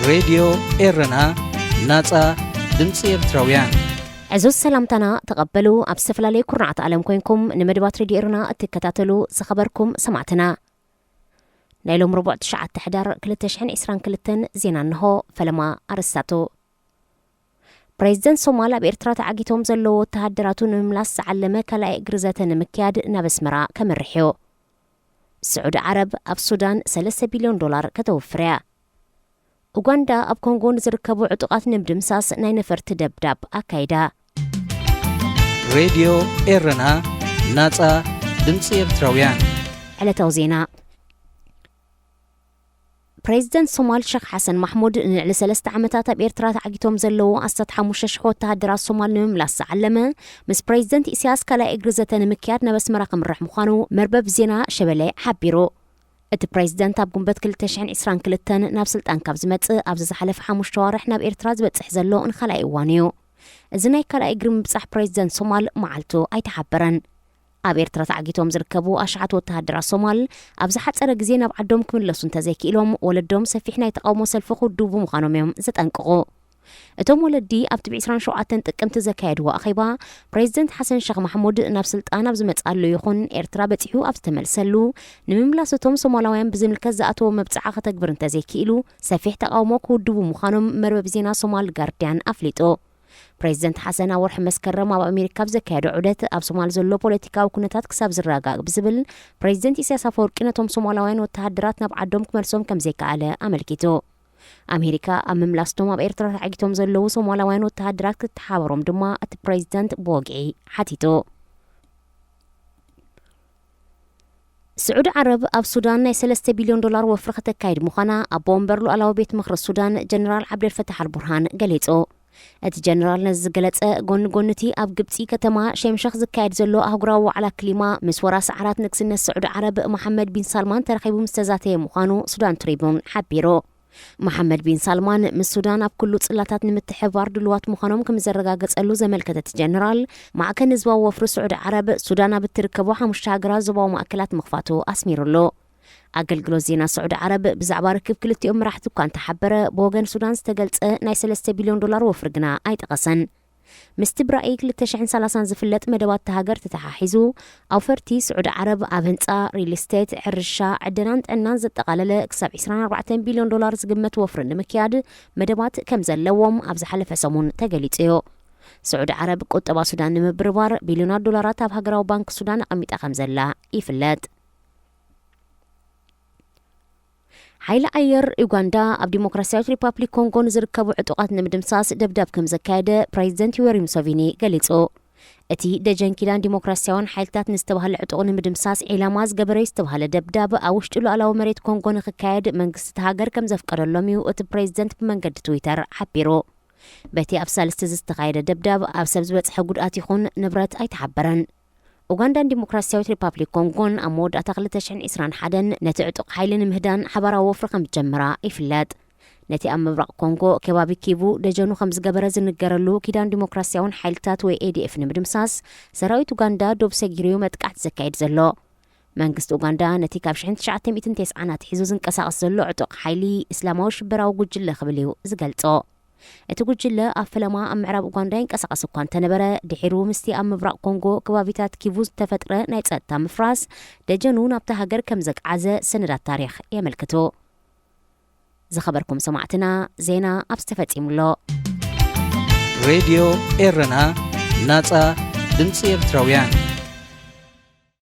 ሬድዮ ኤረና፣ ናጻ ድምጺ ኤርትራውያን። ዕዙዝ ሰላምታና ተቐበሉ። ኣብ ዝተፈላለዩ ኩርናዓት ዓለም ኮይንኩም ንመደባት ሬድዮ ኤረና እትከታተሉ ዝኸበርኩም ሰማዕትና፣ ናይ ሎም ረቡዕ ትሽዓተ ሕዳር ክልተ ሽሕን ዕስራን ክልተን ዜና እንሆ። ፈለማ ኣርእስታቱ። ፕሬዚደንት ሶማል ኣብ ኤርትራ ተዓጊቶም ዘለዉ ወተሃደራቱ ንምምላስ ዝዓለመ ካልኣይ እግሪ ዘተ ንምክያድ ናብ ኣስመራ ከምርሕ እዩ። ስዑዲ ዓረብ ኣብ ሱዳን ሰለስተ ቢልዮን ዶላር ከተውፍር እያ። ኡጋንዳ ኣብ ኮንጎ ንዝርከቡ ዕጡቓት ንምድምሳስ ናይ ነፈርቲ ደብዳብ ኣካይዳ። ሬድዮ ኤረና፣ ናጻ ድምጺ ኤርትራውያን። ዕለታዊ ዜና። ፕሬዚደንት ሶማል ሸኽ ሓሰን ማሕሙድ ንልዕሊ ሰለስተ ዓመታት ኣብ ኤርትራ ተዓጊቶም ዘለዉ ኣስታት ሓሙሽተ ሽሕ ወተሃደራት ሶማል ንምምላስ ዝዓለመ ምስ ፕሬዚደንት ኢሳያስ ካልኣይ እግሪ ዘተ ንምክያድ ናብ ኣስመራ ከምርሕ ምዃኑ መርበብ ዜና ሸበሌ ሓቢሩ። እቲ ፕሬዚደንት ኣብ ጉንበት ክልተ ሽሕን ዕስራን ክልተን ናብ ስልጣን ካብ ዝመጽእ ኣብዚ ዝሓለፈ ሓሙሽተ ዋርሕ ናብ ኤርትራ ዝበጽሕ ዘሎ ንኻልኣይ እዋን እዩ። እዚ ናይ ካልኣይ እግሪ ምብጻሕ ፕሬዚደንት ሶማል መዓልቱ ኣይተሓበረን። ኣብ ኤርትራ ተዓጊቶም ዝርከቡ ኣሽሓት ወተሃደራት ሶማል ኣብ ዝሓጸረ ግዜ ናብ ዓዶም ክምለሱ እንተዘይክኢሎም፣ ወለዶም ሰፊሕ ናይ ተቓውሞ ሰልፊ ክውድቡ ምዃኖም እዮም ዘጠንቅቑ። እቶም ወለዲ ኣብ ትብዒ ዕስራን ሸውዓተን ጥቅምቲ ዘካየድዎ ኣኼባ፣ ፕሬዚደንት ሓሰን ሸኽ ማሕሙድ ናብ ስልጣን ኣብ ዝመጽኣሉ ይኹን ኤርትራ በጺሑ ኣብ ዝተመልሰሉ፣ ንምምላስ እቶም ሶማላውያን ብዝምልከት ዝኣተዎ መብጽዓ ከተግብር እንተዘይክኢሉ፣ ሰፊሕ ተቓውሞ ክውድቡ ምዃኖም መርበብ ዜና ሶማል ጋርድያን ኣፍሊጡ። ፕሬዚደንት ሓሰን ኣብ ወርሒ መስከረም ኣብ ኣሜሪካ ኣብ ዘካየዶ ዑደት፣ ኣብ ሶማል ዘሎ ፖለቲካዊ ኩነታት ክሳብ ዝረጋጋእ ብዝብል፣ ፕሬዚደንት ኢሳያስ ኣፈወርቂ ነቶም ሶማላውያን ወተሃደራት ናብ ዓዶም ክመልሶም ከም ዘይከኣለ ኣመልኪቱ። ኣሜሪካ ኣብ ምምላስቶም ኣብ ኤርትራ ተዓጊቶም ዘለዉ ሶማላውያን ወተሃደራት ክትተሓባበሮም ድማ እቲ ፕሬዚደንት ብወግዒ ሓቲቱ። ስዑዲ ዓረብ ኣብ ሱዳን ናይ ሰለስተ ቢልዮን ዶላር ወፍሪ ከተካይድ ምዃና ኣቦ ወንበር ሉዓላዊ ቤት ምኽሪ ሱዳን ጀነራል ዓብደልፈታሕ ኣልቡርሃን ገሊጹ። እቲ ጀነራል ነዚ ዝገለጸ፣ ጎኒ ጎኒ እቲ ኣብ ግብጺ ከተማ ሸምሸኽ ዝካየድ ዘሎ ኣህጉራዊ ዋዕላ ክሊማ፣ ምስ ወራሲ ዓራት ንግስነት ስዑዲ ዓረብ መሓመድ ቢን ሳልማን ተራኺቡ ምስ ተዛተየ ምዃኑ ሱዳን ትሪቡን ሓቢሩ። መሓመድ ቢን ሳልማን ምስ ሱዳን ኣብ ኩሉ ጽላታት ንምትሕብባር ድሉዋት ምዃኖም ከም ዘረጋገጸሉ ዘመልከተ እቲ ጀነራል፣ ማዕከን ህዝባዊ ወፍሪ ስዑዲ ዓረብ ሱዳን ኣብ እትርከቦ ሓሙሽተ ሃገራት ዞባዊ ማእከላት ምኽፋቱ ኣስሚሩሉ። ኣገልግሎት ዜና ስዑዲ ዓረብ ብዛዕባ ርክብ ክልቲኦም መራሕቲ እኳ እንተሓበረ፣ ብወገን ሱዳን ዝተገልጸ ናይ ሰለስተ ቢልዮን ዶላር ወፍሪ ግና ኣይጠቐሰን። ምስቲ ብራእይ ክልተ ሽሕን ሰላሳን ዝፍለጥ መደባት እታ ሃገር ተተሓሒዙ፣ ኣውፈርቲ ስዑዲ ዓረብ ኣብ ህንጻ፣ ሪል ስቴት፣ ሕርሻ፣ ዕደናን ጥዕናን ዘጠቓለለ ክሳብ ዕስራን ኣርባዕተን ቢልዮን ዶላር ዝግመት ወፍሪ ንምክያድ መደባት ከም ዘለዎም ኣብ ዝሓለፈ ሰሙን ተገሊጹ እዩ። ስዑዲ ዓረብ ቁጠባ ሱዳን ንምብርባር ቢልዮናት ዶላራት ኣብ ሃገራዊ ባንክ ሱዳን ኣቐሚጣ ከም ዘላ ይፍለጥ። ሓይሊ ኣየር ዩጋንዳ ኣብ ዲሞክራሲያዊት ሪፓብሊክ ኮንጎ ንዝርከቡ ዕጡቓት ንምድምሳስ ደብዳብ ከም ዘካየደ ፕሬዚደንት ዩዌሪ ሙሰቪኒ ገሊጹ። እቲ ደጀን ኪዳን ዲሞክራሲያውያን ሓይልታት ንዝተባህለ ዕጡቕ ንምድምሳስ ዒላማ ዝገበረ እዩ ዝተባህለ ደብዳብ ኣብ ውሽጢ ሉዓላዊ መሬት ኮንጎ ንክካየድ መንግስቲ እቲ ሃገር ከም ዘፍቀደሎም እዩ እቲ ፕሬዚደንት ብመንገዲ ትዊተር ሓቢሩ። በቲ ኣብ ሳልስቲ ዝተኻየደ ደብዳብ ኣብ ሰብ ዝበጽሐ ጉድኣት ይኹን ንብረት ኣይተሓበረን። ኡጋንዳን ዲሞክራሲያዊት ሪፓብሊክ ኮንጎን ኣብ መወዳእታ ክልተ ሽሕን ዕስራን ሓደን ነቲ ዕጡቕ ሓይሊ ንምህዳን ሓባራዊ ወፍሪ ከም ዝጀመራ ይፍለጥ። ነቲ ኣብ ምብራቕ ኮንጎ ከባቢ ኪቡ ደጀኑ ከም ዝገበረ ዝንገረሉ ኪዳን ዲሞክራሲያውን ሓይልታት ወይ ኤ ዲ ኤፍ ንምድምሳስ ሰራዊት ኡጋንዳ ዶብ ሰጊሩ እዩ መጥቃዕቲ ዘካይድ ዘሎ። መንግስቲ ኡጋንዳ ነቲ ካብ ሽሕን ትሽዓተ ሚእትን ተስዓን ኣትሒዙ ዝንቀሳቐስ ዘሎ ዕጡቕ ሓይሊ እስላማዊ ሽበራዊ ጉጅለ ክብል እዩ ዝገልጾ። እቲ ጉጅለ ኣብ ፈለማ ኣብ ምዕራብ ኡጋንዳ ይንቀሳቐስ እኳ እንተነበረ፣ ድሒሩ ምስቲ ኣብ ምብራቕ ኮንጎ ከባቢታት ኪቩ ዝተፈጥረ ናይ ጸጥታ ምፍራስ፣ ደጀኑ ናብታ ሃገር ከም ዘግዓዘ ሰነዳት ታሪኽ የመልክቱ። ዝኸበርኩም ሰማዕትና፣ ዜና ኣብዚ ተፈጺሙ ኣሎ። ሬድዮ ኤረና፣ ናጻ ድምጺ ኤርትራውያን።